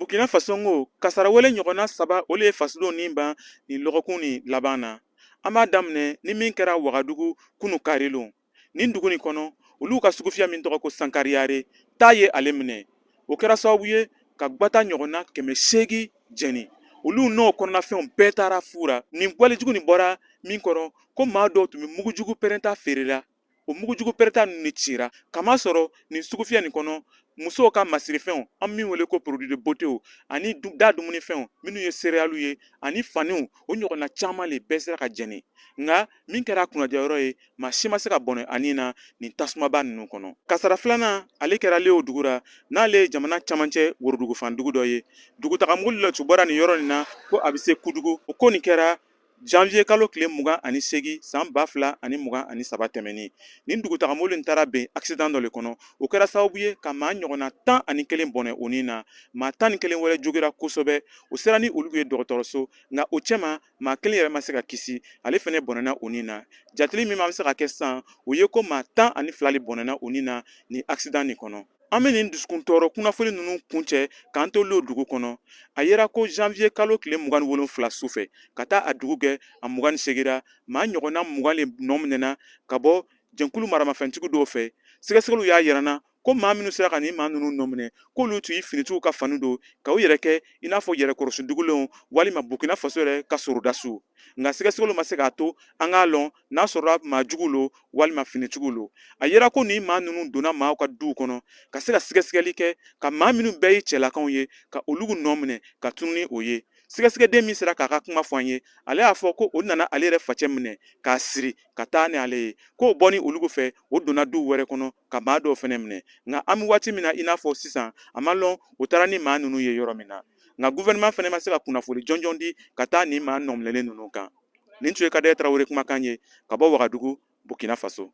Burkina Faso ko kasara wele ɲɔgɔnna saba, o le ye fasodenw ni ban nin lɔgɔkun nin laban na. An b'a daminɛ ni min kɛra Wagadugu kunu karilon. Nin dugu nin kɔnɔ, olu ka sugufiyɛ min tɔgɔ ko Sankariyare ta ye ale minɛ. O kɛra sababu ye ka gbata ɲɔgɔnna 800 jɛni, olu n'o kɔnɔnafɛnw bɛɛ taara fu ra. Nin walejugu nin bɔra min kɔrɔ, ko maa dɔw tun bɛ mugujugu pɛrɛnta feere la. O mugujugu pɛrɛnta ninnu de cira, kamasɔrɔ nin sugufiyɛ nin kɔnɔ, musow ka masirifɛnw, an min wele ko produit de beauté, ani da dumunifɛnw minnu ye céréales ye, ani faniw, o ɲɔgɔnna caman le bɛɛ sera ka jɛni. Nka min kɛra kunnadiyayɔrɔ ye, maa si ma se ka bɔnɛ ani na nin tasumaba ninnu kɔnɔ. Kasara filanan, ale kɛra Lewo dugu ra, n'ale ye jamana camancɛ worodugu dugu dɔ ye. Dugutagamobili dɔ tun bɔra nin yɔrɔ nin na ko a bɛ se Kudugu. O ko nin kɛra janvier kalo tile 28 san 2023 tɛmɛnin. Nin dugutagamobili in taara bɛn accident dɔ le kɔnɔ. O kɛra sababu ye ka maa ɲɔgɔnna 11 bɔnɛ o ni na. Maa 11 wɛrɛ jogira kosɛbɛ. O sera ni olu ye dɔgɔtɔrɔso, nka o cɛma maa kelen yɛrɛ ma se ka kisi, ale fɛnɛ bɔnɛna o ni na. Jateli min bɛ se ka kɛ sisan, o ye ko maa 12 le bɔnɛna o ni na nin accident nin kɔnɔ. An bɛ nin dusukun tɔɔrɔ kunnafoni ninnu kuncɛ k'an to Lo dugu kɔnɔ. A yera ko janvier kalo tile 27 su fɛ ka taa a dugu kɛ a 28 ra, maa ɲɔgɔnna 20 le nɔ minɛna ka bɔ jɛnkulu maramafɛntigi dɔw fɛ. Sɛgɛsɛgɛliw y'a yira n na ko maa minnu sera ka nin maa ninnu nɔ minɛ, k'olu tun ye finitigiw ka fani don ka u yɛrɛ kɛ i n'a fɔ yɛrɛkɔrɔsi dugulenw walima Burkina Faso yɛrɛ ka sorodasiw. Nka sɛgɛsɛgɛliw ma se k'a to an k'a lɔn n'a sɔrɔla maa juguw lo walima finitigiw lo. A yera ko nin maa ninnu donna maaw ka duw kɔnɔ ka se ka sɛgɛsɛgɛli kɛ, ka maa minnu bɛɛ ye cɛlakaw ye, ka olu nɔ minɛ ka tunu ni o ye. Sɛgɛsɛgɛden min sera k'a ka kuma fɔ an ye, ale y'a fɔ ko o nana ale yɛrɛ facɛ minɛ k'a siri ka taa ni ale ye, k'o bɔ ni olu fɛ, o donna duw wɛrɛ kɔnɔ ka maa dɔw fɛnɛ minɛ. Nka an bɛ waati min na i n'a fɔ sisan, a ma lɔn o taara ni maa ninnu ye yɔrɔ min na. Nka gouvernement fɛnɛ ma se ka kunnafoni jɔnjɔn di ka taa nin maa nɔminɛlen ninnu kan. Nin tun ye Kadɛ Tarawele kumakan ye ka bɔ Wagadugu, Burkina Faso.